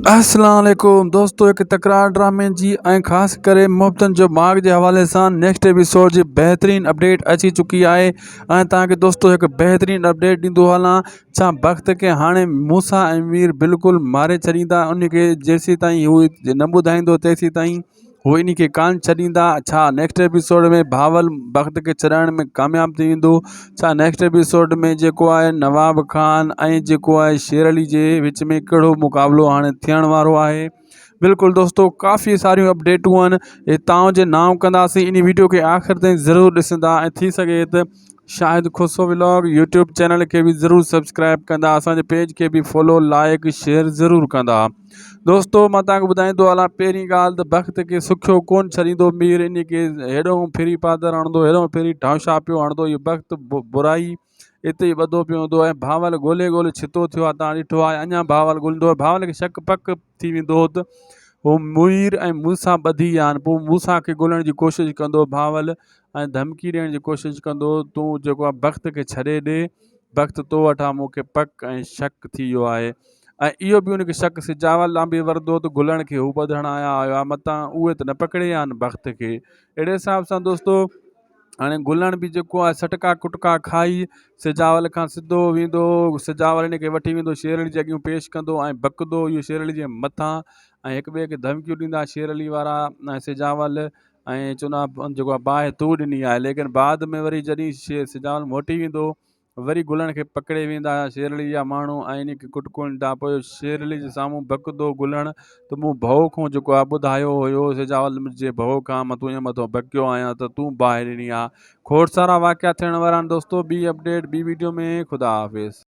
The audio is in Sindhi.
اسلام عليڪم دوستو هڪ تڪرار ڊرامي جي ۽ خاص ڪري محبتن جو ماڳ جي حوالي سان نيڪسٽ ايپيسوڊ جي بهترين اپڊيٽ اچي چڪي آهي ۽ توهان کي دوستو هڪ بهترين اپڊيٽ ڏيندو هلان ڇا بخت کي هاڻي موسيٰ ۽ مير بلڪل ماري ڇڏيندا ان کي جيسين تائين هو نه ٻڌائيندو تيسين تائين هو انهي کي ڪانه ڇڏيندا ڇا نيڪسٽ ايپيسوڊ ۾ بهاول بخت کي ڇڏائڻ ۾ ڪامياب ٿي ويندو ڇا نيڪسٽ ايپيسوڊ ۾ جيڪو آهي نواب خان ۽ جيڪو آهي شير علي جي وچ ۾ ڪهڙو مقابلو هاڻي ٿيڻ وارو آهي بلڪل دوستو ڪافي ساريون اپڊيٽون آهن هي تان جي نانء ڪنداسين انهي ويڊيو کي آخر تائين ضرور ڏسندا ۽ ٿي سگهي ته Shahid Khoso vlog YouTube channel کي به ضرور سبسڪرائب ڪندا اسان جي پيج کي به فالو لائڪ شيئر ضرور ڪندا دوستو مان تان کي ٻڌائيندو هلان پهرين ڳالهه ته بخت کي سکيو ڪون ڇڏيندو مير ان کي هيڏو ڦري پادر هڻندو هيڏو ڦري ڍانشا پيو هڻندو اهو بخت برائي اتي ئي ٻڌو پيو هوندو ۽ بهاول ڳولي ڳولي ڇتو ٿيو آهي تان ڏٺو آهي اڃا بهاول ڳولندو بهاول کي شڪ پڪ ٿي ويندو هو ته هو مير ۽ مون سان ٻڌي ويا آهن پوء مون سان کي ڳولڻ جي ڪوشش ڪندو بهاول ۽ ڌمڪي ڏيڻ جي ڪوشش ڪندو تون جيڪو آهي بخت کي ڇڏي ڏي بخت تو وٽ آهي مون کي پڪ ۽ شڪ ٿي ويو آهي ۽ اهو به ان کي شڪ سجاول ڏانهن به وردو ته گلڻ کي هو ٻڌڻ آيا آيو آهي متان اهي ته نه پڪڙي ويا آهن بخت کي اهڙي حساب سان دوستو هاڻي گلڻ به جيڪو آهي سٽڪا ڪٽڪا کائي سجاول کان سڌو ويندو سجاول ان کي وٺي ويندو شير علي جي اڳيون پيش ڪندو ۽ بڪندو اهو شير علي جي مٿان ۽ هڪ ٻئي کي ڌمڪيون ڏيندا شير علي وارا ۽ سجاول ۽ چوندا جيڪو آهي باهه تو ڏني آهي ليڪن بعد ۾ وري جڏهن شير سجاول موٽي ويندو وري گلڻ کي پڪڙي ويندا شير علي جا ماڻهو ۽ ان کي ڪٽڪو ڏيندا پوء شير علي جي سامهون بڪندو گلڻ ته مون ڀؤ کان جيڪو آهي ٻڌايو هيو سجاول جي ڀؤ کان مان تنهنجي مٿو بڪيو آهيان ته تون باهه ڏني آهي کوڙ سارا واقعا ٿيڻ وارا آهن دوستو ٻي اپڊيٽ ٻي ويڊيو ۾ خدا حافظ.